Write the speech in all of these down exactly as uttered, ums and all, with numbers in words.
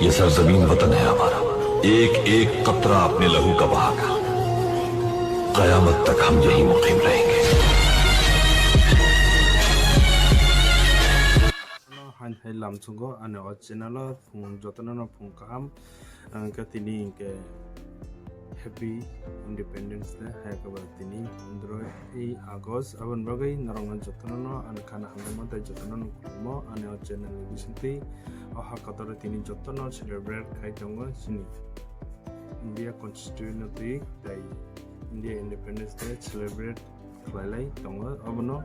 ये सरजमीन वतन है हमारा, एक एक कतरा अपने लहू का बहागा। कयामत तक हम यहीं मुकीम रहेंगे। Hain hai lamchungo ani o channel o phung jotono no phung kaham, ang khe tini hwnkhe Happy Independence Day, hai khe ba tini pondroi August. Aboni bagwi norokno jotono no ani khana hamjakma tei jotono no khulummo ani o channel ni bisingtwi. O ha kotor o tini jotono celebrate khai tongo chini India Constitution no twi tei India Independence Day celebrate khlailai tongo. Abono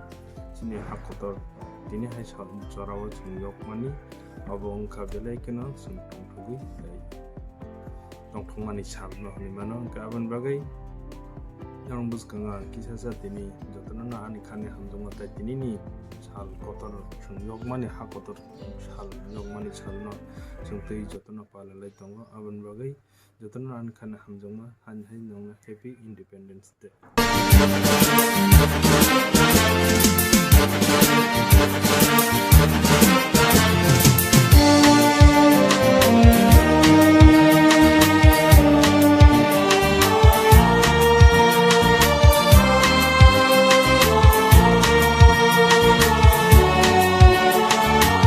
chini ha kotor tini hai sal jorao chwng yokmani, abo wngkha belai kheno chwng tongthogwi tei tongthokmani salno hinwi mano. Hwnkhe aboni bagwi norok bwskango ang kisa sa tini jotono no ani khani hamjakma tei tinini sal kotor chwng yokmani, ha kotor sal yokmani salno chwng twi jotono palalai tongo. Aboni bagwi jotono ani khani hamjakma, hain hai nongno Happy Independence Day.